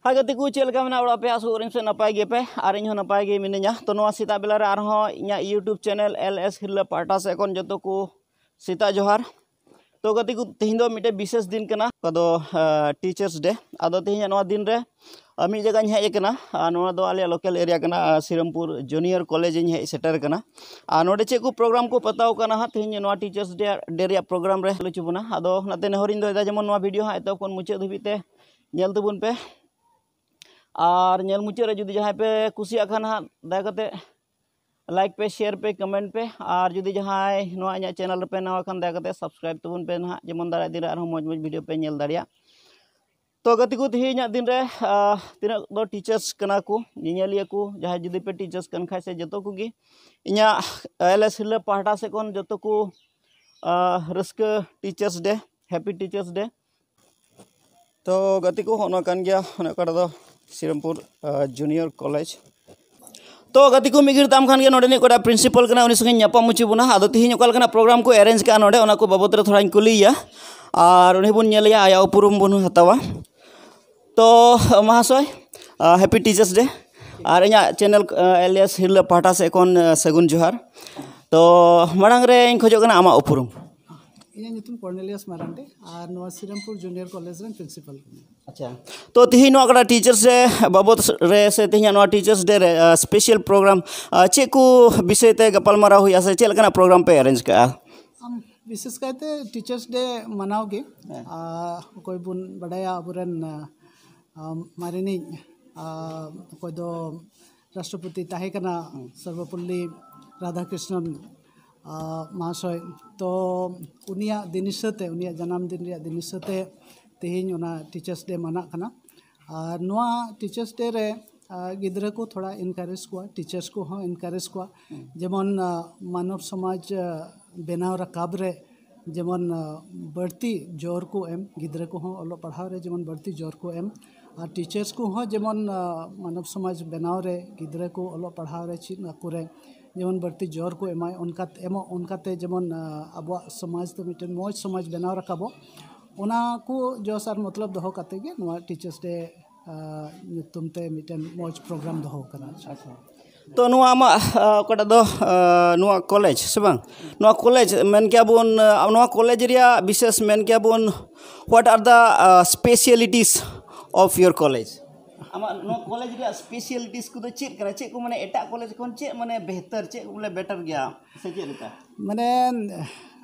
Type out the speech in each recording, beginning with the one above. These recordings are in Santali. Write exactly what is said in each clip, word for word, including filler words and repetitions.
ᱦᱟᱭ ᱜᱟᱛᱮ ᱠᱚ, ᱪᱮᱫ ᱞᱮᱠᱟ ᱢᱮᱱᱟᱜ ᱚᱲᱟᱜ ᱯᱮ? ᱟᱥᱚᱜ ᱟᱹᱧ ᱥᱮ ᱱᱟᱯᱟᱭ ᱜᱮᱯᱮ, ᱟᱨ ᱤᱧ ᱦᱚᱸ ᱱᱟᱯᱟᱭ ᱜᱮ ᱢᱤᱱᱟᱹᱧᱟ᱾ ᱛᱚ ᱱᱚᱣᱟ ᱥᱮᱛᱟᱜ ᱵᱮᱞᱟ ᱨᱮ ᱟᱨᱦᱚᱸ ᱤᱧᱟᱹᱜ YouTube channel LS ᱦᱤᱨᱞᱟᱹ ᱯᱟᱦᱴᱟ ᱥᱮᱫ ᱠᱷᱚᱱ ᱡᱚᱛᱚ ᱠᱚ ᱥᱮᱛᱟᱜ ᱡᱚᱦᱟᱨ᱾ ᱛᱚ ᱜᱟᱛᱮ ᱠᱚ, ᱛᱮᱦᱮᱧ ᱫᱚ ᱢᱤᱫᱴᱮᱱ ᱵᱤᱥᱮᱥ ᱫᱤᱱ ᱠᱟᱱᱟ, ᱚᱠᱟ ᱫᱚ ᱴᱤᱪᱟᱨᱥ ᱰᱮ᱾ ᱟᱫᱚ ᱛᱮᱦᱮᱧᱟᱜ ᱱᱚᱣᱟ ᱫᱤᱱ ᱨᱮ ᱟᱨ ᱢᱤᱫ ᱡᱟᱭᱜᱟᱧ ᱦᱮᱡ ᱟᱠᱟᱱᱟ, ᱟᱨ ᱱᱚᱣᱟ ᱫᱚ ᱟᱞᱮᱭᱟᱜ ᱞᱳᱠᱟᱞ ᱮᱨᱤᱭᱟ ᱠᱟᱱᱟ, ᱟᱨ ᱥᱤᱨᱟᱢᱯᱩᱨ ᱡᱩᱱᱤᱭᱚᱨ ᱠᱚᱞᱮᱡᱽ ᱤᱧ ᱦᱮᱡ ᱥᱮᱴᱮᱨ ᱟᱠᱟᱱᱟ᱾ ᱟᱨ ᱱᱚᱰᱮ ᱪᱮᱫ ᱠᱚ ᱯᱨᱳᱜᱨᱟᱢ ᱠᱚ ᱯᱟᱛᱟᱣ ᱠᱟᱱᱟ ᱦᱟᱸᱜ, ᱛᱮᱦᱮᱧ ᱱᱚᱣᱟ ᱴᱤᱪᱟᱨᱥ ᱰᱮ, ᱰᱮ ᱨᱮᱭᱟᱜ ᱯᱨᱳᱜᱨᱟᱢ ᱨᱮ ᱞᱟᱹᱭ ᱦᱚᱪᱚ ᱵᱚᱱᱟ᱾ ᱟᱫᱚ ᱚᱱᱟᱛᱮ ᱱᱮᱦᱚᱨᱤᱧ ᱫᱚᱦᱚᱭᱮᱫᱟ, ᱡᱮᱢᱚᱱ ᱱᱚᱣᱟ ᱵᱷᱤᱰᱤᱭᱳ ᱦᱟᱸᱜ ᱮᱛᱚᱦᱚᱵ ᱠᱷᱚᱱ ᱢᱩᱪᱟᱹᱫ ᱫᱷᱟᱹᱵᱤᱡ ᱛᱮ ᱧᱮᱞ ᱛᱟᱵᱚᱱ ᱯᱮ᱾ ᱟᱨ ᱧᱮᱞ ᱢᱩᱪᱟᱹᱫ ᱨᱮ ᱡᱩᱫᱤ ᱡᱟᱦᱟᱸᱭ ᱯᱮ ᱠᱩᱥᱤᱭᱟᱜ ᱠᱷᱟᱱ ᱦᱟᱸᱜ, ᱫᱟᱭᱟ ᱠᱟᱛᱮ ᱞᱟᱭᱤᱠ ᱯᱮ, ᱥᱮᱭᱟᱨ ᱯᱮ, ᱠᱚᱢᱮᱱᱴ ᱯᱮ᱾ ᱟᱨ ᱡᱩᱫᱤ ᱡᱟᱦᱟᱸᱭ ᱱᱚᱣᱟ ᱤᱧᱟᱹᱜ ᱪᱮᱱᱮᱞ ᱨᱮᱯᱮ ᱱᱟᱣᱟ ᱠᱷᱟᱱ, ᱫᱟᱭᱟ ᱠᱟᱛᱮ ᱥᱟᱵᱥᱠᱨᱟᱭᱤᱵ ᱛᱟᱵᱚᱱ ᱯᱮ ᱱᱟᱦᱟᱜ, ᱡᱮᱢᱚᱱ ᱫᱟᱨᱟᱭ ᱫᱤᱱ ᱨᱮ ᱟᱨᱦᱚᱸ ᱢᱚᱡᱽ ᱢᱚᱡᱽ ᱵᱷᱤᱰᱤᱭᱳ ᱯᱮ ᱧᱮᱞ ᱫᱟᱲᱮᱭᱟᱜ᱾ ᱛᱚ ᱜᱟᱛᱮ ᱠᱚ, ᱛᱮᱦᱮᱧᱟᱜ ᱫᱤᱱ ᱨᱮ ᱟᱦ, ᱛᱤᱱᱟᱹᱜ ᱫᱚ ᱴᱤᱪᱟᱨᱥ ᱠᱟᱱᱟ ᱠᱚ, ᱧᱮᱧᱮᱞᱤᱭᱟᱹ ᱠᱚ, ᱡᱟᱦᱟᱸᱭ ᱡᱩᱫᱤ ᱯᱮ ᱴᱤᱪᱟᱨᱥ ᱠᱟᱱ ᱠᱷᱟᱡ ᱥᱮ, ᱡᱚᱛᱚ ᱠᱚᱜᱮ ᱤᱧᱟᱹᱜ LS ᱦᱤᱨᱞᱟᱹ ᱯᱟᱦᱴᱟ ᱥᱮᱫ ᱠᱷᱚᱱ ᱡᱚᱛᱚ ᱠᱚ ᱟᱦ, ᱨᱟᱹᱥᱠᱟᱹ ᱴᱤᱪᱟᱨᱥ ᱰᱮ, ᱦᱮᱯᱤ ᱴᱤᱪᱟᱨᱥ ᱰᱮ᱾ ᱛᱚ ᱜᱟᱛᱮ ᱠᱚ, ᱦᱚᱸᱜᱼᱚ ᱱᱚᱣᱟ ᱠᱟᱱ ᱜᱮᱭᱟ, ᱚᱱᱮ ᱚᱠᱟᱴᱟᱜ ᱫᱚ ᱥᱤᱨᱟᱢᱯᱩᱨ ᱡᱩᱱᱤᱭᱚᱨ ᱠᱚᱞᱮᱡᱽ᱾ ᱛᱚ ᱜᱟᱛᱮ ᱠᱚ, ᱢᱤᱫ ᱜᱷᱟᱹᱲᱤᱡ ᱛᱟᱭᱚᱢ ᱠᱷᱟᱱ ᱜᱮ ᱱᱚᱰᱮᱱᱤᱡ ᱚᱠᱟᱴᱟᱜ ᱯᱨᱤᱱᱥᱤᱯᱟᱞ ᱠᱟᱱᱟᱭ, ᱩᱱᱤ ᱥᱚᱸᱜᱮᱧ ᱧᱟᱯᱟᱢ ᱦᱚᱪᱚ ᱵᱚᱱᱟ᱾ ᱟᱫᱚ ᱛᱤᱦᱤᱧ ᱚᱠᱟ ᱞᱮᱠᱟᱱᱟᱜ ᱯᱨᱳᱜᱨᱟᱢ ᱠᱚ ᱮᱨᱮᱧᱡᱽ ᱠᱟᱜᱼᱟ ᱱᱚᱰᱮ, ᱚᱱᱟ ᱠᱚ ᱵᱟᱵᱚᱫ ᱨᱮ ᱛᱷᱚᱲᱟᱧ ᱠᱩᱞᱤᱭᱮᱭᱟ, ᱟᱨ ᱩᱱᱤ ᱵᱚᱱ ᱧᱮᱞᱮᱭᱟ, ᱟᱭᱟᱜ ᱩᱯᱨᱩᱢ ᱵᱚᱱ ᱦᱟᱛᱟᱣᱟ᱾ ᱛᱚ ᱢᱟᱦᱟᱥᱚᱭ, ᱦᱮᱯᱤ ᱴᱤᱪᱟᱨᱥ ᱰᱮ᱾ ᱟᱨ ᱤᱧᱟᱹᱜ ᱪᱮᱱᱮᱞ LS ᱦᱤᱨᱞᱟᱹ ᱯᱟᱦᱴᱟ ᱥᱮᱫ ᱠᱷᱚᱱ ᱥᱟᱹᱜᱩᱱ ᱡᱚᱦᱟᱨ᱾ ᱛᱚ ᱢᱟᱲᱟᱝ ᱨᱮᱧ ᱠᱷᱚᱡᱚᱜ ᱠᱟᱱᱟ ᱟᱢᱟᱜ ᱩᱯᱨᱩᱢ᱾ ᱤᱧᱟᱹᱜ ᱧᱩᱛᱩᱢ ᱠᱚᱨᱱᱮᱞᱤᱭᱟᱥ ᱢᱟᱨᱟᱱᱰᱤ ᱟᱨ ᱱᱚᱣᱟ ᱥᱤᱨᱟᱢᱯᱩᱨ ᱡᱩᱱᱤᱭᱚᱨ ᱠᱚᱞᱮᱡᱽ ᱨᱮᱱ ᱯᱨᱤᱱᱥᱤᱯᱟᱞ ᱠᱟᱹᱱᱟᱹᱧ᱾ ᱟᱪᱪᱷᱟ, ᱛᱚ ᱛᱤᱦᱤᱧ ᱱᱚᱣᱟ ᱚᱠᱟᱴᱟᱜ ᱴᱤᱪᱟᱨᱥ ᱰᱮ ᱵᱟᱵᱚᱫ ᱨᱮ ᱥᱮ ᱛᱮᱦᱮᱧᱟᱜ ᱱᱚᱣᱟ ᱴᱤᱪᱟᱨᱥ ᱰᱮ ᱨᱮ ᱥᱯᱮᱥᱟᱞ ᱯᱨᱳᱜᱨᱟᱢ ᱪᱮᱫ ᱠᱚ ᱵᱤᱥᱚᱭ ᱛᱮ ᱜᱟᱯᱟᱞᱢᱟᱨᱟᱣ ᱦᱩᱭᱩᱜᱼᱟ ᱥᱮ ᱪᱮᱫ ᱞᱮᱠᱟᱱᱟᱜ ᱯᱨᱳᱜᱨᱟᱢ ᱯᱮ ᱮᱨᱮᱧᱡᱽ ᱠᱟᱜᱼᱟ? ᱟᱢ, ᱵᱤᱥᱮᱥ ᱠᱟᱭᱛᱮ ᱴᱤᱪᱟᱨᱥ ᱰᱮ ᱢᱟᱱᱟᱣ ᱜᱮ᱾ ᱦᱮᱸ᱾ ᱟᱨ ᱚᱠᱚᱭ ᱵᱚᱱ ᱵᱟᱰᱟᱭᱟ ᱟᱵᱚᱨᱮᱱ, ᱟᱨ, ᱢᱟᱨᱮᱱᱤᱡ, ᱟᱨ, ᱚᱠᱚᱭ ᱫᱚ ᱨᱟᱥᱴᱨᱚᱯᱚᱛᱤ ᱛᱟᱦᱮᱸ ᱠᱟᱱᱟ, ᱦᱩᱸ᱾ ᱥᱚᱨᱵᱚᱯᱚᱞᱞᱤ ᱨᱟᱫᱷᱟᱠᱨᱤᱥᱱᱚᱱ, ᱟᱨ, ᱢᱟᱦᱟᱥᱚᱭ᱾ ᱛᱚ ᱩᱱᱤᱭᱟᱜ ᱫᱤᱱ ᱦᱤᱥᱟᱹᱵ ᱛᱮ, ᱩᱱᱤᱭᱟᱜ ᱡᱟᱱᱟᱢ ᱫᱤᱱ ᱨᱮᱭᱟᱜ ᱫᱤᱱ ᱦᱤᱥᱟᱹᱵ ᱛᱮ ᱛᱮᱦᱮᱧ ᱚᱱᱟ ᱴᱤᱪᱟᱨᱥ ᱰᱮ ᱢᱟᱱᱟᱜ ᱠᱟᱱᱟ᱾ ᱟᱨ ᱱᱚᱣᱟ ᱴᱤᱪᱟᱨᱥ ᱰᱮ ᱨᱮ, ᱟᱨ, ᱜᱤᱫᱽᱨᱟᱹ ᱠᱚ ᱛᱷᱚᱲᱟ ᱮᱱᱠᱟᱨᱮᱡᱽ ᱠᱚᱣᱟ, ᱴᱤᱪᱟᱨᱥ ᱠᱚᱦᱚᱸ ᱮᱱᱠᱟᱨᱮᱡᱽ ᱠᱚᱣᱟ᱾ ᱦᱩᱸ᱾ ᱡᱮᱢᱚᱱ, ᱟᱨ, ᱢᱟᱱᱚᱵ ᱥᱚᱢᱟᱡᱽ, ᱟᱨ, ᱵᱮᱱᱟᱣ ᱨᱟᱠᱟᱵ ᱨᱮ ᱡᱮᱢᱚᱱ, ᱟᱨ, ᱵᱟᱹᱲᱛᱤ ᱡᱳᱨ ᱠᱚ ᱮᱢ, ᱜᱤᱫᱽᱨᱟᱹ ᱠᱚᱦᱚᱸ ᱚᱞᱚᱜ ᱯᱟᱲᱦᱟᱣ ᱨᱮ ᱡᱮᱢᱚᱱ ᱵᱟᱹᱲᱛᱤ ᱡᱳᱨ ᱠᱚ ᱮᱢ, ᱟᱨ ᱴᱤᱪᱟᱨᱥ ᱠᱚᱦᱚᱸ ᱡᱮᱢᱚᱱ, ᱟᱨ, ᱢᱟᱱᱚᱵ ᱥᱚᱢᱟᱡᱽ ᱵᱮᱱᱟᱣ ᱨᱮ, ᱜᱤᱫᱽᱨᱟᱹ ᱠᱚ ᱚᱞᱚᱜ ᱯᱟᱲᱦᱟᱣ ᱨᱮ, ᱪᱮᱫ ᱟᱠᱚ ᱨᱮ ᱡᱮᱢᱚᱱ ᱵᱟᱹᱲᱛᱤ ᱡᱳᱨ ᱠᱚ ᱮᱢᱟᱭ, ᱚᱱᱠᱟ ᱮᱢᱚᱜ, ᱚᱱᱠᱟᱛᱮ ᱡᱮᱢᱚᱱ, ᱟᱨ, ᱟᱵᱚᱣᱟᱜ ᱥᱚᱢᱟᱡᱽ ᱫᱚ ᱢᱤᱫᱴᱮᱱ ᱢᱚᱡᱽ ᱥᱚᱢᱟᱡᱽ ᱵᱮᱱᱟᱣ ᱨᱟᱠᱟᱵᱚᱜ, ᱚᱱᱟ ᱠᱚ ᱡᱚᱥ ᱟᱨ ᱢᱚᱛᱞᱚᱵ ᱫᱚᱦᱚ ᱠᱟᱛᱮ ᱜᱮ ᱱᱚᱣᱟ ᱴᱤᱪᱟᱨᱥ ᱰᱮ ᱧᱩᱛᱩᱢ ᱛᱮ ᱢᱤᱫᱴᱮᱱ ᱢᱚᱡᱽ ᱯᱨᱳᱜᱨᱟᱢ ᱫᱚᱦᱚ ᱠᱟᱱᱟ᱾ ᱛᱚ ᱱᱚᱣᱟ ᱟᱢᱟᱜ ᱚᱠᱟᱴᱟᱜ ᱫᱚ ᱱᱚᱣᱟ ᱠᱚᱞᱮᱡᱽ ᱥᱮ ᱵᱟᱝ, ᱱᱚᱣᱟ ᱠᱚᱞᱮᱡᱽ ᱢᱮᱱ ᱠᱮᱭᱟ ᱵᱚᱱ, ᱱᱚᱣᱟ ᱠᱚᱞᱮᱡᱽ ᱨᱮᱭᱟᱜ ᱵᱤᱥᱮᱥ ᱢᱮᱱ ᱠᱮᱭᱟ ᱵᱚᱱ, what are the specialities of your college? ᱟᱢᱟᱜ ᱱᱚᱣᱟ ᱠᱚᱞᱮᱡᱽ ᱨᱮᱭᱟᱜ ᱥᱯᱮᱥᱟᱞᱤᱴᱤᱥ ᱠᱚᱫᱚ ᱪᱮᱫ ᱠᱟᱱᱟ? ᱪᱮᱫ ᱠᱚ ᱢᱟᱱᱮ ᱮᱴᱟᱜ ᱠᱚᱞᱮᱡᱽ ᱠᱷᱚᱱ ᱪᱮᱫ ᱢᱟᱱᱮ ᱵᱮᱦᱛᱟᱨ, ᱪᱮᱫ ᱠᱚ ᱵᱚᱞᱮ ᱵᱮᱴᱟᱨ ᱜᱮᱭᱟ ᱥᱮ ᱪᱮᱫ ᱞᱮᱠᱟ? ᱢᱟᱱᱮ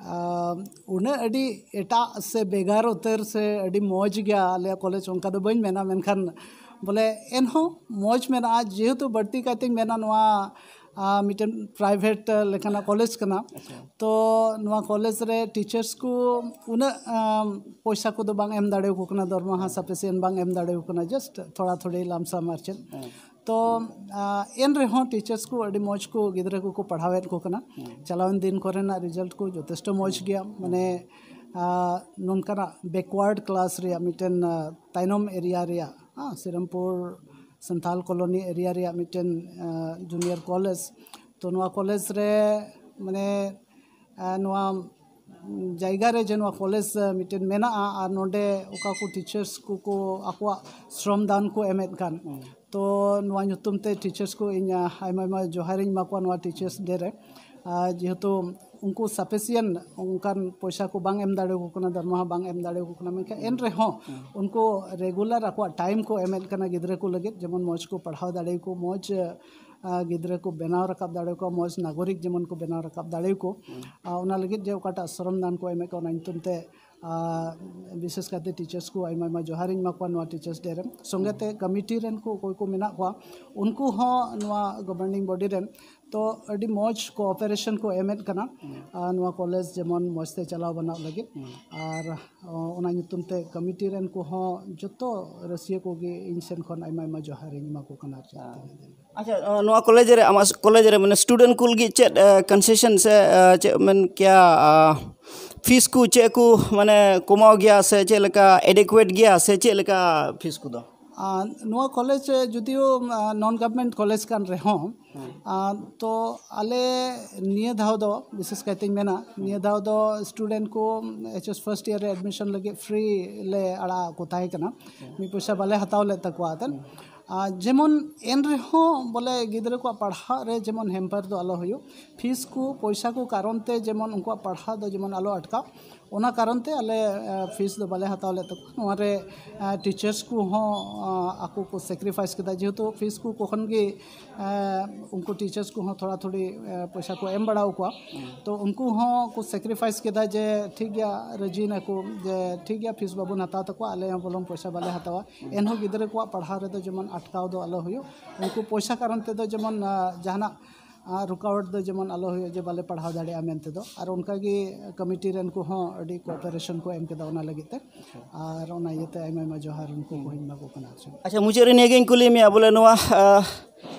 ᱩᱱᱟᱹᱜ ᱟᱹᱰᱤ ᱮᱴᱟᱜ ᱥᱮ ᱵᱷᱮᱜᱟᱨ ᱩᱛᱟᱹᱨ ᱥᱮ ᱟᱹᱰᱤ ᱢᱚᱡᱽ ᱜᱮᱭᱟ ᱟᱞᱮᱭᱟᱜ ᱠᱚᱞᱮᱡᱽ, ᱚᱱᱠᱟ ᱫᱚ ᱵᱟᱹᱧ ᱢᱮᱱᱟ᱾ ᱢᱮᱱᱠᱷᱟᱱ ᱵᱚᱞᱮ ᱮᱱᱦᱚᱸ ᱢᱚᱡᱽ ᱢᱮᱱᱟᱜᱼᱟ, ᱡᱮᱦᱮᱛᱩ ᱵᱟᱹᱲᱛᱤ ᱠᱟᱭᱛᱮᱧ ᱢᱮᱱᱟ ᱱᱚᱣᱟ ᱢᱤᱫᱴᱮᱱ ᱯᱨᱟᱭᱵᱷᱮᱴ ᱞᱮᱠᱟᱱᱟᱜ ᱠᱚᱞᱮᱡᱽ ᱠᱟᱱᱟ᱾ ᱛᱚ ᱱᱚᱣᱟ ᱠᱚᱞᱮᱡᱽ ᱨᱮ ᱴᱤᱪᱟᱨᱥ ᱠᱚ ᱩᱱᱟᱹᱜ ᱯᱚᱭᱥᱟ ᱠᱚᱫᱚ ᱵᱟᱝ ᱮᱢ ᱫᱟᱲᱮᱭᱟᱠᱚ ᱠᱟᱱᱟ, ᱫᱚᱨᱢᱟᱦᱟ ᱥᱟᱯᱷᱤᱥᱤᱭᱮᱱᱴ ᱵᱟᱝ ᱮᱢ ᱫᱟᱲᱮᱭᱟᱠᱚ ᱠᱟᱱᱟ, ᱡᱟᱥᱴ ᱛᱷᱚᱲᱟ ᱛᱷᱚᱲᱤ ᱞᱟᱢᱥᱟᱢ ᱟᱨ ᱪᱮᱫ᱾ ᱛᱚ ᱮᱱ ᱨᱮᱦᱚᱸ ᱴᱤᱪᱟᱨᱥ ᱠᱚ ᱟᱹᱰᱤ ᱢᱚᱡᱽ ᱠᱚ ᱜᱤᱫᱽᱨᱟᱹ ᱠᱚᱠᱚ ᱯᱟᱲᱦᱟᱣᱮᱫ ᱠᱚ ᱠᱟᱱᱟ᱾ ᱪᱟᱞᱟᱣᱮᱱ ᱫᱤᱱ ᱠᱚᱨᱮᱱᱟᱜ ᱨᱮᱡᱟᱞᱴ ᱠᱚ ᱡᱚᱛᱷᱮᱥᱴᱚ ᱢᱚᱡᱽ ᱜᱮᱭᱟ᱾ ᱢᱟᱱᱮ ᱱᱚᱝᱠᱟᱱᱟᱜ ᱵᱮᱠᱣᱟᱨᱰ ᱠᱞᱟᱥ ᱨᱮᱭᱟᱜ ᱢᱤᱫᱴᱮᱱ ᱛᱟᱭᱱᱚᱢ ᱮᱨᱤᱭᱟ ᱨᱮᱭᱟᱜ, ᱥᱤᱨᱟᱢᱯᱩᱨ ᱥᱟᱱᱛᱟᱞ ᱠᱚᱞᱚᱱᱤ ᱮᱨᱤᱭᱟ ᱨᱮᱭᱟᱜ ᱢᱤᱫᱴᱮᱱ ᱡᱩᱱᱤᱭᱟᱨ ᱠᱚᱞᱮᱡᱽ᱾ ᱛᱚ ᱱᱚᱣᱟ ᱠᱚᱞᱮᱡᱽ ᱨᱮ ᱢᱟᱱᱮ ᱱᱚᱣᱟ ᱡᱟᱭᱜᱟ ᱨᱮ ᱡᱮ ᱱᱚᱣᱟ ᱠᱚᱞᱮᱡᱽ ᱢᱤᱫᱴᱮᱱ ᱢᱮᱱᱟᱜᱼᱟ ᱟᱨ ᱱᱚᱰᱮ ᱚᱠᱟ ᱠᱚ ᱴᱤᱪᱟᱨᱥ ᱠᱚᱠᱚ ᱟᱠᱚᱣᱟᱜ ᱥᱨᱚᱢ ᱫᱟᱱ ᱠᱚ ᱮᱢᱮᱫ ᱠᱟᱱ, ᱛᱚ ᱱᱚᱣᱟ ᱧᱩᱛᱩᱢ ᱛᱮ ᱴᱤᱪᱟᱨᱥ ᱠᱚ ᱤᱧ ᱟᱭᱢᱟ ᱟᱭᱢᱟ ᱡᱚᱦᱟᱨᱤᱧ ᱮᱢᱟ ᱠᱚᱣᱟ ᱱᱚᱣᱟ ᱴᱤᱪᱟᱨᱥ ᱰᱮ ᱨᱮ᱾ ᱟᱨ ᱡᱮᱦᱮᱛᱩ ᱩᱱᱠᱩ ᱥᱟᱯᱷᱤᱥᱤᱭᱮᱱᱴ ᱚᱱᱠᱟᱱ ᱯᱚᱭᱥᱟ ᱠᱚ ᱵᱟᱝ ᱮᱢ ᱫᱟᱲᱮᱭᱟᱠᱚ ᱠᱟᱱᱟ, ᱫᱟᱨᱢᱟᱦᱟ ᱵᱟᱝ ᱮᱢ ᱫᱟᱲᱮᱭᱟᱠᱚ ᱠᱟᱱᱟ, ᱢᱮᱱᱠᱷᱟᱱ ᱮᱱ ᱨᱮᱦᱚᱸ ᱩᱱᱠᱩ ᱨᱮᱜᱩᱞᱟᱨ ᱟᱠᱚᱣᱟᱜ ᱴᱟᱭᱤᱢ ᱠᱚ ᱮᱢᱮᱫ ᱠᱟᱱᱟ ᱜᱤᱫᱽᱨᱟᱹ ᱠᱚ ᱞᱟᱹᱜᱤᱫ, ᱡᱮᱢᱚᱱ ᱢᱚᱡᱽ ᱠᱚ ᱯᱟᱲᱦᱟᱣ ᱫᱟᱲᱮᱭᱟᱠᱚ, ᱢᱚᱡᱽ ᱜᱤᱫᱽᱨᱟᱹ ᱠᱚ ᱵᱮᱱᱟᱣ ᱨᱟᱠᱟᱵ ᱫᱟᱲᱮᱭᱟᱠᱚᱣᱟ, ᱢᱚᱡᱽ ᱱᱟᱜᱚᱨᱤᱠ ᱡᱮᱢᱚᱱ ᱠᱚ ᱵᱮᱱᱟᱣ ᱨᱟᱠᱟᱵ ᱫᱟᱲᱮᱭᱟᱠᱚ᱾ ᱟᱨ ᱚᱱᱟ ᱞᱟᱹᱜᱤᱫ ᱡᱮ ᱚᱠᱟᱴᱟᱜ ᱥᱨᱚᱢ ᱫᱟᱱ ᱠᱚ ᱮᱢᱮᱫ ᱠᱟᱱᱟ, ᱚᱱᱟ ᱧᱩᱛᱩᱢ ᱛᱮ ᱵᱤᱥᱮᱥ ᱠᱟᱭᱛᱮ ᱴᱤᱪᱟᱨᱥ ᱠᱚ ᱟᱭᱢᱟ ᱟᱭᱢᱟ ᱡᱚᱦᱟᱨᱤᱧ ᱮᱢᱟ ᱠᱚᱣᱟ ᱱᱚᱣᱟ ᱴᱤᱪᱟᱨᱥ ᱰᱮ ᱨᱮ᱾ ᱥᱚᱸᱜᱮ ᱛᱮ ᱠᱚᱢᱤᱴᱤ ᱨᱮᱱ ᱠᱚ ᱚᱠᱚᱭ ᱠᱚ ᱢᱮᱱᱟᱜ ᱠᱚᱣᱟ, ᱩᱱᱠᱩ ᱦᱚᱸ ᱱᱚᱣᱟ ᱜᱚᱵᱷᱚᱨᱱᱤᱝ ᱵᱚᱰᱤ ᱨᱮᱱ, ᱛᱚ ᱟᱹᱰᱤ ᱢᱚᱡᱽ ᱠᱳᱚᱯᱟᱨᱮᱥᱚᱱ ᱠᱚ ᱮᱢᱮᱫ ᱠᱟᱱᱟ᱾ ᱟᱨ ᱱᱚᱣᱟ ᱠᱚᱞᱮᱡᱽ ᱡᱮᱢᱚᱱ ᱢᱚᱡᱽ ᱛᱮ ᱪᱟᱞᱟᱣ ᱵᱟᱱᱟᱣ ᱞᱟᱹᱜᱤᱫ᱾ ᱟᱨ ᱚᱱᱟ ᱧᱩᱛᱩᱢ ᱛᱮ ᱠᱚᱢᱤᱴᱤ ᱨᱮᱱ ᱠᱚᱦᱚᱸ ᱡᱚᱛᱚ ᱨᱟᱹᱥᱤᱭᱟᱹ ᱠᱚᱜᱮ ᱤᱧ ᱥᱮᱱ ᱠᱷᱚᱱ ᱟᱭᱢᱟ ᱟᱭᱢᱟ ᱡᱚᱦᱟᱨᱤᱧ ᱮᱢᱟ ᱠᱚ ᱠᱟᱱᱟ ᱟᱨ ᱪᱮᱫ᱾ ᱟᱪᱪᱷᱟ, ᱱᱚᱣᱟ ᱠᱚᱞᱮᱡᱽ ᱨᱮ, ᱟᱢᱟᱜ ᱠᱚᱞᱮᱡᱽ ᱨᱮ ᱢᱟᱱᱮ ᱥᱴᱩᱰᱮᱱᱴ ᱠᱚ ᱞᱟᱹᱜᱤᱫ ᱪᱮᱫ ᱠᱚᱱᱥᱮᱥᱚᱱ ᱥᱮ ᱪᱮᱫ ᱢᱮᱱ ᱠᱮᱭᱟ, ᱯᱷᱤᱥ ᱠᱚ ᱪᱮᱫ ᱠᱚ ᱢᱟᱱᱮ ᱠᱚᱢᱟᱣ ᱜᱮᱭᱟ ᱥᱮ ᱪᱮᱫ ᱞᱮᱠᱟ, ᱮᱰᱮᱠᱩᱭᱮᱴ ᱜᱮᱭᱟ ᱥᱮ ᱪᱮᱫ ᱞᱮᱠᱟ ᱯᱷᱤᱥ ᱠᱚᱫᱚ? ᱟᱨ ᱱᱚᱣᱟ ᱠᱚᱞᱮᱡᱽ ᱡᱩᱫᱤᱭᱳ ᱱᱚᱱ ᱜᱚᱵᱷᱚᱨᱱᱢᱮᱱᱴ ᱠᱚᱞᱮᱡᱽ ᱠᱟᱱ ᱨᱮᱦᱚᱸ, ᱟᱨ ᱛᱚ ᱟᱞᱮ ᱱᱤᱭᱟᱹ ᱫᱷᱟᱣ ᱫᱚ, ᱵᱤᱥᱮᱥ ᱠᱟᱭᱛᱮᱧ ᱢᱮᱱᱟ, ᱱᱤᱭᱟᱹ ᱫᱷᱟᱣ ᱫᱚ ᱥᱴᱩᱰᱮᱱᱴ ᱠᱚ ᱮᱭᱤᱪ ᱮᱥ ᱯᱷᱟᱨᱥᱴ ᱤᱭᱟᱨ ᱨᱮ ᱮᱰᱢᱤᱥᱚᱱ ᱞᱟᱹᱜᱤᱫ ᱯᱷᱨᱤ ᱞᱮ ᱟᱲᱟᱜ ᱠᱚ ᱛᱟᱦᱮᱸ ᱠᱟᱱᱟ᱾ ᱢᱤᱫ ᱯᱚᱭᱥᱟ ᱵᱟᱞᱮ ᱦᱟᱛᱟᱣ ᱞᱮᱫ ᱛᱟᱠᱚᱣᱟ᱾ ᱟᱨ ᱡᱮᱢᱚᱱ ᱮᱱ ᱨᱮᱦᱚᱸ ᱵᱚᱞᱮ ᱜᱤᱫᱽᱨᱟᱹ ᱠᱚᱣᱟᱜ ᱯᱟᱲᱦᱟᱜ ᱨᱮ ᱡᱮᱢᱚᱱ ᱦᱮᱢᱯᱟᱨ ᱫᱚ ᱟᱞᱚ ᱦᱩᱭᱩᱜ, ᱯᱷᱤᱥ ᱠᱚ ᱯᱚᱭᱥᱟ ᱠᱚ ᱠᱟᱨᱚᱱ ᱛᱮ ᱡᱮᱢᱚᱱ ᱩᱱᱠᱩᱣᱟᱜ ᱯᱟᱲᱦᱟᱜ ᱫᱚ ᱡᱮᱢᱚᱱ ᱟᱞᱚ ᱟᱴᱠᱟᱣ, ᱚᱱᱟ ᱠᱟᱨᱚᱱ ᱛᱮ ᱟᱞᱮ ᱯᱷᱤᱥ ᱫᱚ ᱵᱟᱞᱮ ᱦᱟᱛᱟᱣ ᱞᱮᱫ ᱛᱟᱠᱚᱣᱟ᱾ ᱱᱚᱣᱟ ᱨᱮ ᱴᱤᱪᱟᱨᱥ ᱠᱚᱦᱚᱸ ᱟᱠᱚ ᱠᱚ ᱥᱮᱠᱨᱤᱯᱷᱟᱭᱤᱥ ᱠᱮᱫᱟ, ᱡᱮᱦᱮᱛᱩ ᱯᱷᱤᱥ ᱠᱚ ᱠᱚᱠᱷᱚᱱ ᱜᱮ ᱩᱱᱠᱩ ᱴᱤᱪᱟᱨᱥ ᱠᱚᱦᱚᱸ ᱛᱷᱚᱲᱟ ᱛᱷᱚᱲᱤ ᱯᱚᱭᱥᱟ ᱠᱚ ᱮᱢ ᱵᱟᱲᱟ ᱟᱠᱚᱣᱟ᱾ ᱛᱚ ᱩᱱᱠᱩ ᱦᱚᱸ ᱠᱚ ᱥᱮᱠᱨᱤᱯᱷᱟᱭᱤᱥ ᱠᱮᱫᱟ ᱡᱮ ᱴᱷᱤᱠ ᱜᱮᱭᱟ, ᱨᱟᱹᱡᱤ ᱱᱟᱠᱚ ᱡᱮ ᱴᱷᱤᱠ ᱜᱮᱭᱟ, ᱯᱷᱤᱥ ᱵᱟᱵᱚᱱ ᱦᱟᱛᱟᱣ ᱛᱟᱠᱚᱣᱟ, ᱟᱞᱮ ᱦᱚᱸ ᱵᱚᱞᱚᱝ ᱯᱚᱭᱥᱟ ᱵᱟᱞᱮ ᱦᱟᱛᱟᱣᱟ, ᱮᱱᱦᱚᱸ ᱜᱤᱫᱽᱨᱟᱹ ᱠᱚᱣᱟᱜ ᱯᱟᱲᱦᱟᱣ ᱨᱮᱫᱚ ᱡᱮᱢᱚᱱ ᱟᱴᱠᱟᱣ ᱫᱚ ᱟᱞᱚ ᱦᱩᱭᱩᱜ, ᱩᱱᱠᱩ ᱯᱚᱭᱥᱟ ᱠᱟᱨᱚᱱ ᱛᱮᱫᱚ ᱡᱮᱢᱚᱱ ᱡᱟᱦᱟᱱᱟᱜ ᱨᱩᱠᱟᱣᱟᱴ ᱫᱚ ᱡᱮᱢᱚᱱ ᱟᱞᱚ ᱦᱩᱭᱩᱜ ᱡᱮ ᱵᱟᱞᱮ ᱯᱟᱲᱦᱟᱣ ᱫᱟᱲᱮᱭᱟᱜᱼᱟ ᱢᱮᱱᱛᱮ ᱫᱚ᱾ ᱟᱨ ᱚᱱᱠᱟ ᱜᱮ ᱠᱚᱢᱤᱴᱤ ᱨᱮᱱ ᱠᱚᱦᱚᱸ ᱟᱹᱰᱤ ᱠᱳ-ᱚᱯᱟᱨᱮᱥᱚᱱ ᱠᱚ ᱮᱢ ᱠᱮᱫᱟ ᱚᱱᱟ ᱞᱟᱹᱜᱤᱫ ᱛᱮ᱾ ᱟᱨ ᱚᱱᱟ ᱤᱭᱟᱹᱛᱮ ᱟᱭᱢᱟ ᱟᱭᱢᱟ ᱡᱚᱦᱟᱨ ᱩᱱᱠᱩ ᱠᱚᱦᱚᱸᱧ ᱮᱢᱟ ᱠᱚ ᱠᱟᱱᱟ᱾ ᱟᱪᱪᱷᱟ, ᱢᱩᱪᱟᱹᱫ ᱨᱮ ᱱᱤᱭᱟᱹ ᱜᱮᱧ ᱠᱩᱞᱤ ᱢᱮᱭᱟ, ᱵᱚᱞᱮ ᱱᱚᱣᱟ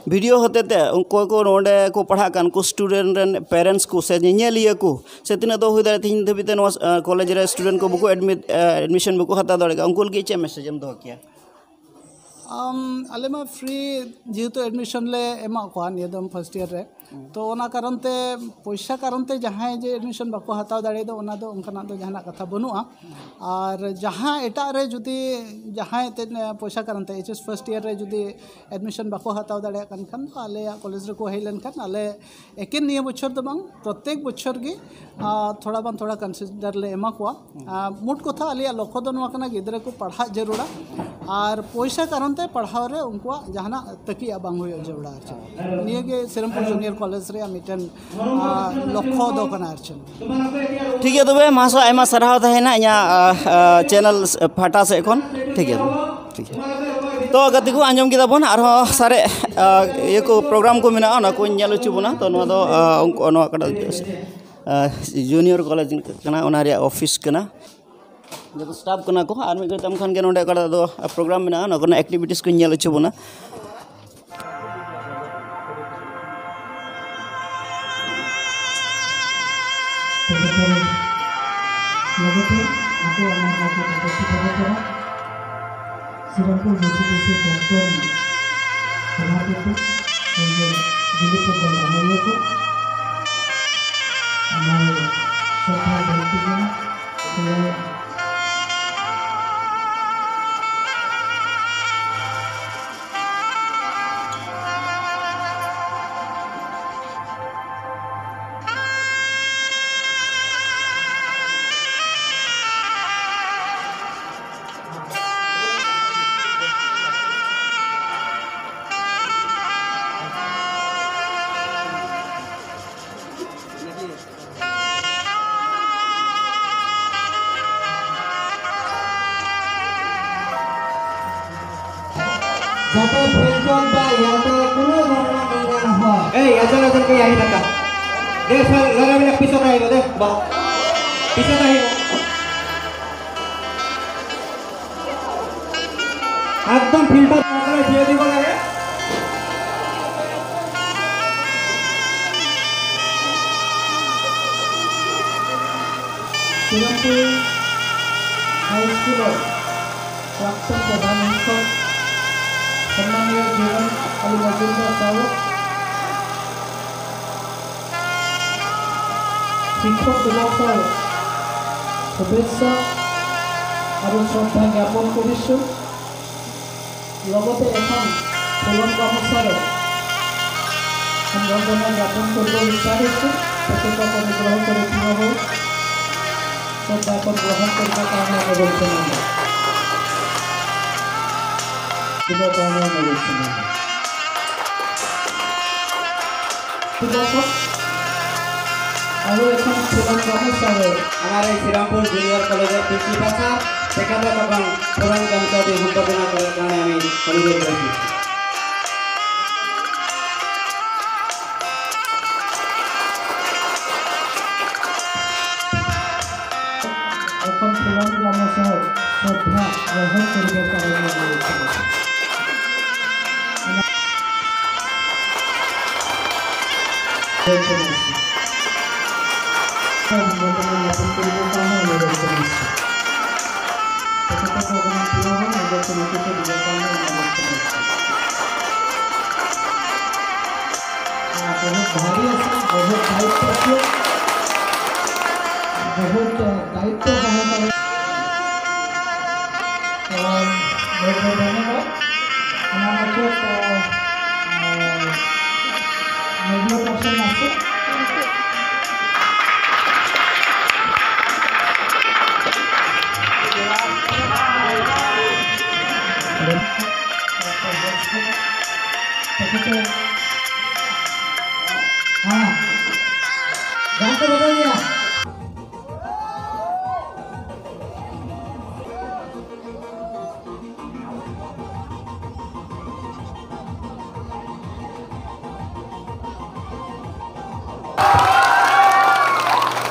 ᱵᱷᱤᱰᱤᱭᱳ ᱦᱚᱛᱮ ᱛᱮ ᱩᱱᱠᱩ ᱠᱚ ᱱᱚᱰᱮ ᱠᱚ ᱯᱟᱲᱦᱟᱜ ᱠᱟᱱ ᱠᱚ ᱥᱴᱩᱰᱮᱱᱴ ᱨᱮᱱ ᱯᱮᱨᱮᱱᱴᱥ ᱠᱚ ᱥᱮ ᱧᱮᱧᱮᱞᱤᱭᱟᱹ ᱠᱚ ᱥᱮ ᱛᱤᱱᱟᱹᱜ ᱫᱚ ᱦᱩᱭ ᱫᱟᱲᱮᱭᱟᱜᱼᱟ ᱛᱮᱦᱮᱧ ᱫᱷᱟᱹᱵᱤᱡ ᱛᱮ ᱱᱚᱣᱟ ᱠᱚᱞᱮᱡᱽ ᱨᱮ ᱥᱴᱩᱰᱮᱱᱴ ᱠᱚ ᱵᱟᱠᱚ ᱮᱰᱢᱤᱴ ᱮᱰᱢᱤᱥᱚᱱ ᱵᱟᱠᱚ ᱦᱟᱛᱟᱣ ᱫᱟᱲᱮᱭᱟᱜ ᱠᱟᱱᱟ, ᱩᱱᱠᱩ ᱞᱟᱹᱜᱤᱫ ᱪᱮᱫ ᱢᱮᱥᱮᱡᱽ ᱮᱢ ᱫᱚᱦᱚ ᱠᱮᱭᱟ? ᱟᱢ, ᱟᱞᱮ ᱢᱟ ᱯᱷᱨᱤ ᱡᱮᱦᱮᱛᱩ ᱮᱰᱢᱤᱥᱚᱱ ᱞᱮ ᱮᱢᱟᱜ ᱠᱚᱣᱟ ᱱᱤᱭᱟᱹ ᱫᱚᱢ ᱯᱷᱟᱨᱥᱴ ᱤᱭᱟᱨ ᱨᱮ, ᱛᱚ ᱚᱱᱟ ᱠᱟᱨᱚᱱ ᱛᱮ, ᱯᱚᱭᱥᱟ ᱠᱟᱨᱚᱱ ᱛᱮ ᱡᱟᱦᱟᱸᱭ ᱡᱮ ᱮᱰᱢᱤᱥᱚᱱ ᱵᱟᱠᱚ ᱦᱟᱛᱟᱣ ᱫᱟᱲᱮᱭᱟᱫᱟ, ᱚᱱᱟ ᱫᱚ ᱚᱱᱠᱟᱱᱟᱜ ᱫᱚ ᱡᱟᱦᱟᱱᱟᱜ ᱠᱟᱛᱷᱟ ᱵᱟᱹᱱᱩᱜᱼᱟ᱾ ᱟᱨ ᱡᱟᱦᱟᱸ ᱮᱴᱟᱜ ᱨᱮ ᱡᱩᱫᱤ ᱡᱟᱦᱟᱸᱭ ᱮᱱᱛᱮᱫ ᱯᱚᱭᱥᱟ ᱠᱟᱨᱚᱱ ᱛᱮ ᱮᱭᱤᱪ ᱮᱥ ᱯᱷᱟᱨᱥᱴ ᱤᱭᱟᱨ ᱨᱮ ᱡᱩᱫᱤ ᱮᱰᱢᱤᱥᱚᱱ ᱵᱟᱠᱚ ᱦᱟᱛᱟᱣ ᱫᱟᱲᱮᱭᱟᱜ ᱠᱟᱱ ᱠᱷᱟᱱ ᱫᱚ ᱟᱞᱮᱭᱟᱜ ᱠᱚᱞᱮᱡᱽ ᱨᱮᱠᱚ ᱦᱮᱡ ᱞᱮᱱᱠᱷᱟᱱ ᱟᱞᱮ ᱮᱠᱮᱱ ᱱᱤᱭᱟᱹ ᱵᱚᱪᱷᱚᱨ ᱫᱚ ᱵᱟᱝ, ᱯᱨᱚᱛᱮᱠ ᱵᱚᱪᱷᱚᱨ ᱜᱮ ᱟᱨ ᱛᱷᱚᱲᱟ ᱵᱟᱝ ᱛᱷᱚᱲᱟ ᱠᱚᱱᱥᱤᱰᱟᱨ ᱞᱮ ᱮᱢᱟ ᱠᱚᱣᱟ᱾ ᱟᱨ ᱢᱳᱴ ᱠᱚᱛᱷᱟ ᱟᱞᱮᱭᱟᱜ ᱞᱚᱠᱠᱷᱚ ᱫᱚ ᱱᱚᱣᱟ ᱠᱟᱱᱟ, ᱜᱤᱫᱽᱨᱟᱹ ᱠᱚ ᱯᱟᱲᱦᱟᱜ ᱡᱟᱹᱨᱩᱲᱟ ᱟᱨ ᱯᱚᱭᱥᱟ ᱠᱟᱨᱚᱱ ᱛᱮ ᱯᱟᱲᱦᱟᱣ ᱨᱮ ᱩᱱᱠᱩᱣᱟᱜ ᱡᱟᱦᱟᱱᱟᱜ ᱛᱟᱹᱠᱤᱡ ᱟᱜ ᱵᱟᱝ ᱦᱩᱭᱩᱜ ᱡᱟᱹᱨᱩᱲᱟ᱾ ᱟᱨ ᱪᱮᱫ ᱱᱤᱭᱟᱹ ᱜᱮ ᱥᱤᱨᱟᱢᱯᱩᱨ ᱡᱩᱱᱤᱭᱟᱨ ᱠᱚᱞᱮᱡᱽ ᱨᱮᱭᱟᱜ ᱢᱤᱫᱴᱮᱱ ᱟᱨ, ᱞᱚᱠᱠᱷᱚ ᱫᱚ ᱠᱟᱱᱟ᱾ ᱟᱨ ᱪᱮᱫ ᱴᱷᱤᱠ ᱜᱮᱭᱟ, ᱛᱚᱵᱮ ᱢᱟᱦᱟᱥᱚᱭ, ᱟᱭᱢᱟ ᱥᱟᱨᱦᱟᱣ ᱛᱟᱦᱮᱱᱟ ᱤᱧᱟᱹᱜ ᱪᱮᱱᱮᱞ ᱯᱟᱦᱴᱟ ᱥᱮᱫ ᱠᱷᱚᱱ᱾ ᱴᱷᱤᱠ ᱜᱮᱭᱟ, ᱴᱷᱤᱠ ᱜᱮᱭᱟ᱾ ᱛᱚ ᱜᱟᱛᱮ ᱠᱚ, ᱟᱸᱡᱚᱢ ᱠᱮᱫᱟ ᱵᱚᱱ, ᱟᱨᱦᱚᱸ ᱥᱟᱨᱮᱡ ᱤᱭᱟᱹ ᱠᱚ ᱯᱨᱳᱜᱨᱟᱢ ᱠᱚ ᱢᱮᱱᱟᱜᱼᱟ, ᱚᱱᱟ ᱠᱚᱧ ᱧᱮᱞ ᱦᱚᱪᱚ ᱵᱚᱱᱟ᱾ ᱛᱚ ᱱᱚᱣᱟ ᱫᱚ ᱩᱱᱠᱩ ᱱᱚᱣᱟ ᱠᱟᱱᱟ, ᱡᱩᱱᱤᱭᱚᱨ ᱠᱚᱞᱮᱡᱽ ᱠᱟᱱᱟ, ᱚᱱᱟ ᱨᱮᱭᱟᱜ ᱚᱯᱷᱤᱥ ᱠᱟᱱᱟ᱾ ᱡᱚᱛᱚ ᱥᱴᱟᱯ ᱠᱟᱱᱟ ᱠᱚ᱾ ᱟᱨ ᱢᱤᱫ ᱜᱷᱟᱹᱲᱤᱡ ᱛᱟᱭᱚᱢ ᱠᱷᱟᱱ ᱜᱮ ᱱᱚᱰᱮ ᱚᱠᱟᱴᱟᱜ ᱫᱚ ᱯᱨᱳᱜᱨᱟᱢ ᱢᱮᱱᱟᱜᱼᱟ, ᱚᱱᱟ ᱠᱚᱨᱮᱱᱟᱜ ᱮᱠᱴᱤᱵᱷᱤᱴᱤᱥ ᱠᱚᱧ ᱧᱮᱞ ᱦᱚᱪᱚ ᱵᱚᱱᱟ᱾ ᱥᱤᱨᱟᱹᱯᱩᱨ ᱡᱮᱥᱮ ᱛᱮᱥᱮ ᱰᱚᱠᱴᱚᱨ ᱥᱚᱵᱷᱟᱯᱚᱛᱤ ᱥᱚᱸᱜᱮ ᱫᱤᱞᱤᱯ ᱵᱚᱱᱫᱟᱱᱟᱭᱟ ᱠᱚ᱾ ᱚᱱᱟ ᱥᱚᱵᱷᱟ ᱵᱷᱚᱠᱛᱤ ᱠᱟᱱᱟ᱾ যাতে ভেজত বা ইয়াতে কোনো ধৰণৰ মিলা নহয়। এই এজন এজনকৈ আহি থাকা। দে ছাৰ, ল'ৰাবিলাক পিছত আহিব দে। বাহ, পিছত আহিব। একদম ফিল্টাৰ নকৰে থিয় দিব লাগে। শ্ৰীমতী হাইস্কুলৰ প্ৰাক্তন প্ৰধান শিক্ষক সন্মানীয় জুৱেল আলী মজুমদাৰ ছাৰক, শিক্ষক দিৱসৰ শুভেচ্ছা আৰু শ্ৰদ্ধা জ্ঞাপন কৰিছোঁ। লগতে এখন ফুলৰ গামোচাৰে সম্বৰ্ধনা জ্ঞাপন কৰিব বিচাৰিছোঁ। তেখেতক অনুগ্ৰহ কৰি থিয় হৈ শ্ৰদ্ধাখন গ্ৰহণ কৰিবৰ কাৰণে অনুৰোধ জনালোঁ। দিবৰ কাৰণে অনুৰোধ জনালোঁ। দিৱসত আৰু এখন ফুলৰ গামোচাৰে আমাৰ এই শ্ৰীৰামপুৰ জুনিয়ৰ কলেজৰ প্ৰিন্সিপাল ছাৰ, তেখেতক এখন ফুলৰ গামোচা দি সম্বৰ্ধনা কৰাৰ কাৰণে আমি অনুৰোধ কৰিছোঁ। এখন ফুলৰ গামোচাৰ শ্ৰদ্ধা গ্ৰহণ কৰিব কাৰণে অনুৰোধ কৰিছোঁ। সম্বৰ্ধনা জ্ঞাপন কৰিবৰ কাৰণে অনুৰোধ কৰিছোঁ। ভগৱান প্ৰিয় হয়, নিজৰ চৰিত্ৰটো দিব কাৰণে অনুৰোধ কৰিছোঁ। আহ, বহুত ভাৰী আছে, বহুত দায়িত্ব আছে, বহুত, আহ, দায়িত্ব সহকাৰে। আহ, বহুত বহুত ধন্যবাদ। আমাৰ মাজত, আহ, আহ, মেডিয়া পাৰ্চন আছে। তেখেতে, হা, গানটো বজাই দিয়া।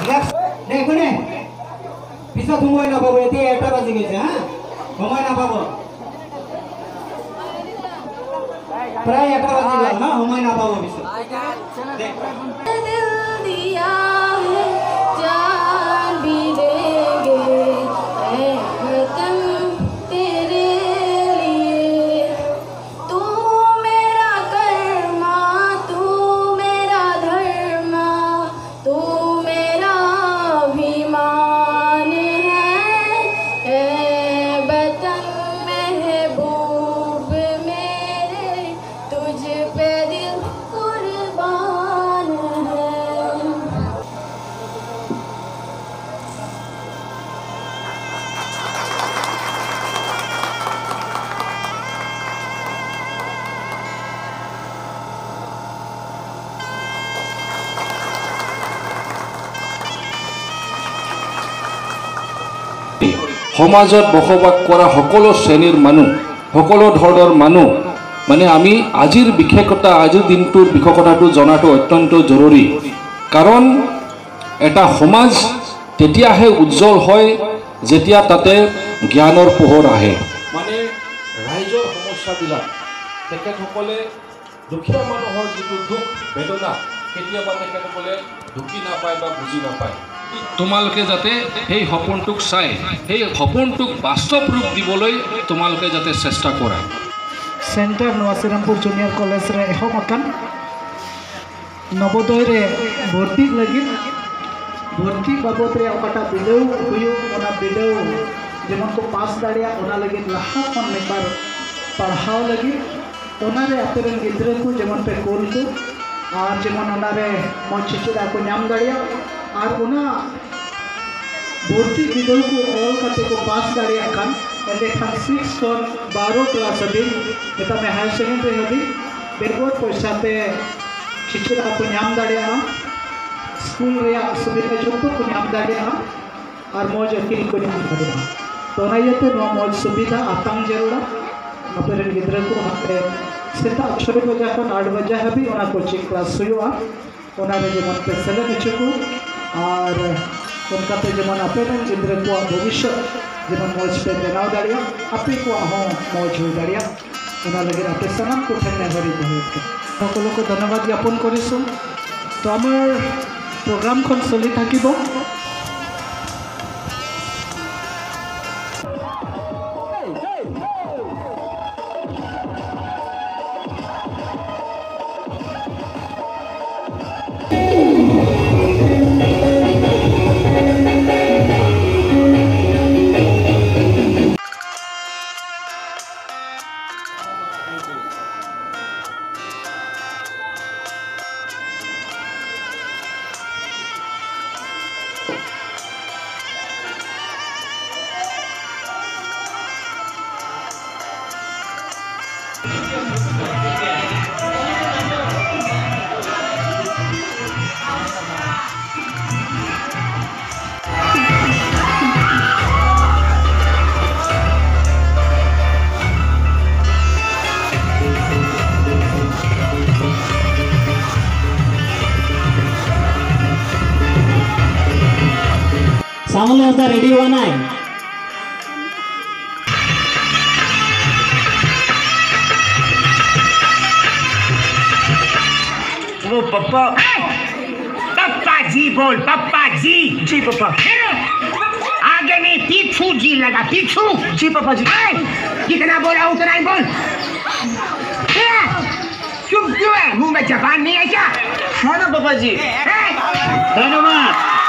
Next, দে, কোনে? পিছত সময় নাপাব, এতিয়া এটা বাজি গৈছে, হা? সময় নাপাব। প্ৰায় এটা বাজি গ'ল, হা? সময় নাপাব পিছত। দে। दिल दिया है, जान भी देंगे, ए वतन, तेरे लिए। तू मेरा कर्मा, तू मेरा धर्मा, तू मेरा अभिमान है। ए वतन महबूब मेरे, तुझ पे दिल कुर्बान है। সমাজত বসবাস কৰা সকলো শ্ৰেণীৰ মানুহ, সকলো ধৰণৰ মানুহ, মানে, আমি আজিৰ বিশেষতা, আজিৰ দিনটোৰ বিশেষতাটো জনাটো অত্যন্ত জৰুৰী। কাৰণ এটা সমাজ তেতিয়াহে উজ্জ্বল হয়, যেতিয়া তাতে জ্ঞানৰ পোহৰ আহে। মানে, ৰাইজৰ সমস্যাবিলাক তেখেতসকলে, দুখীয়া মানুহৰ যিটো দুখ বেদনা, কেতিয়াবা তেখেতসকলে ঢুকি নাপায় বা বুজি নাপায়। তোমালোকে যাতে সেই সপোনটোক চাই, সেই সপোনটোক বাস্তৱ ৰূপ দিবলৈ তোমালোকে যাতে চেষ্টা কৰা। চেণ্টাৰ নৱা শ্ৰীৰামপুৰ জুনিয়ৰ কলেজ ৰে ᱮᱦᱚᱵ ᱟᱠᱟᱱ ᱱᱚᱵᱳᱫᱚᱭ ᱨᱮ ᱵᱷᱚᱨᱛᱤᱜ ᱞᱟᱹᱜᱤᱫ, ᱵᱷᱚᱨᱛᱤ ᱵᱟᱵᱚᱫ ᱨᱮ ᱚᱠᱟᱴᱟᱜ ᱵᱤᱰᱟᱹᱣ ᱦᱩᱭᱩᱜ, ᱚᱱᱟ ᱵᱤᱰᱟᱹᱣ ᱡᱮᱢᱚᱱ ᱠᱚ ᱯᱟᱥ ᱫᱟᱲᱮᱭᱟᱜ, ᱚᱱᱟ ᱞᱟᱹᱜᱤᱫ ᱞᱟᱦᱟ ᱠᱷᱚᱱ ᱢᱤᱫ ᱵᱟᱨ ᱯᱟᱲᱦᱟᱣ ᱞᱟᱹᱜᱤᱫ, ᱚᱱᱟ ᱨᱮ ᱟᱯᱮ ᱨᱮᱱ ᱜᱤᱫᱽᱨᱟᱹ ᱠᱚ ᱡᱮᱢᱚᱱ ᱯᱮ ᱠᱳᱞ ᱠᱚ, ᱟᱨ ᱡᱮᱢᱚᱱ ᱚᱱᱟ ᱨᱮ ᱢᱚᱡᱽ ᱪᱮᱪᱮᱫ ᱠᱚ ᱧᱟᱢ ᱫᱟᱲᱮᱭᱟᱜ, ᱟᱨ ᱚᱱᱟ ᱵᱷᱚᱨᱛᱤ ᱵᱤᱰᱟᱹᱣ ᱠᱚ ᱚᱞ ᱠᱟᱛᱮ ᱠᱚ ᱯᱟᱥ ᱫᱟᱲᱮᱭᱟᱜ ᱠᱷᱟᱱ, ᱮᱸᱰᱮᱠᱷᱟᱱ ᱥᱤᱠᱥ ᱠᱷᱚᱱ ᱵᱟᱨᱚ ᱠᱞᱟᱥ ᱦᱟᱹᱵᱤᱡ, ᱢᱮᱛᱟᱜ ᱢᱮ ᱦᱟᱭᱟᱨ ᱥᱮᱠᱮᱱᱰᱟᱨᱤ ᱦᱟᱹᱵᱤᱡ, ᱵᱮᱜᱚᱨ ᱯᱚᱭᱥᱟ ᱛᱮ ᱪᱮᱪᱮᱫ ᱠᱚ ᱧᱟᱢ ᱫᱟᱲᱮᱭᱟᱜᱼᱟ᱾ ᱥᱠᱩᱞ ᱨᱮᱭᱟᱜ ᱥᱩᱵᱤᱫᱷᱟ ᱡᱚᱛᱚ ᱠᱚ ᱧᱟᱢ ᱫᱟᱲᱮᱭᱟᱜᱼᱟ ᱟᱨ ᱢᱚᱡᱽ ᱟᱹᱠᱤᱞ ᱠᱚ ᱧᱟᱢ ᱫᱟᱲᱮᱭᱟᱜᱼᱟ᱾ ᱛᱚ, ᱚᱱᱟ ᱤᱭᱟᱹᱛᱮ ᱱᱚᱣᱟ ᱢᱚᱡᱽ ᱥᱩᱵᱤᱫᱷᱟ ᱟᱛᱟᱝ ᱡᱟᱹᱨᱩᱲᱟ᱾ ᱟᱯᱮ ᱨᱮᱱ ᱜᱤᱫᱽᱨᱟᱹ ᱠᱚ ᱚᱱᱟᱛᱮ ᱥᱮᱛᱟᱜ ᱪᱷᱚᱭ ᱵᱟᱡᱟ ᱠᱷᱚᱱ ᱟᱴ ᱵᱟᱡᱟ ᱦᱟᱹᱵᱤᱡ ᱚᱱᱟ ᱠᱳᱪᱤᱝ ᱠᱞᱟᱥ ᱦᱩᱭᱩᱜᱼᱟ᱾ ᱚᱱᱟ ᱨᱮ ᱡᱮᱢᱚᱱ ᱯᱮ ᱥᱮᱞᱮᱫ ᱦᱚᱪᱚ ᱠᱚ, ᱟᱨ ᱚᱱᱠᱟᱛᱮ ᱡᱮᱢᱚᱱ ᱟᱯᱮ ᱨᱮᱱ ᱜᱤᱫᱽᱨᱟᱹ ᱠᱚᱣᱟᱜ ᱵᱷᱚᱵᱤᱥᱥᱚᱛ ᱡᱮᱢᱚᱱ ᱢᱚᱡᱽ ᱯᱮ ᱵᱮᱱᱟᱣ ᱫᱟᱲᱮᱭᱟᱜ, ᱟᱯᱮ ᱠᱚᱣᱟᱜ ᱦᱚᱸ ᱢᱚᱡᱽ ᱦᱩᱭ ᱫᱟᱲᱮᱭᱟᱜ, ᱚᱱᱟ ᱞᱟᱹᱜᱤᱫ ᱟᱯᱮ ᱥᱟᱱᱟᱢ ᱠᱚᱴᱷᱮᱱ ᱱᱮᱦᱚᱨᱤᱧ ᱫᱚᱦᱚᱭᱮᱫ ᱠᱟᱱᱟ᱾ সকলোকে ধন্যবাদ জ্ঞাপন কৰিছোঁ। তো, আমাৰ প্ৰগ্ৰামখন চলি থাকিব। ᱥᱟᱢᱚᱞ ᱦᱟᱸᱥᱫᱟ ᱨᱮᱰᱤ ᱟᱠᱟᱱᱟᱭ᱾ ᱳ ᱯᱟᱯᱟ᱾ ᱯᱟᱯᱟ जी बोल, पप्पा जी। जी पापा। आगे नहीं, पीछू जी लगा, पीछू। जी पापा जी। ए, कितना बोला उतना ही बोल। ए, चुप क्यों है? मुंह में जबान नहीं है क्या? है ना पापा जी। ए, धन्यवाद।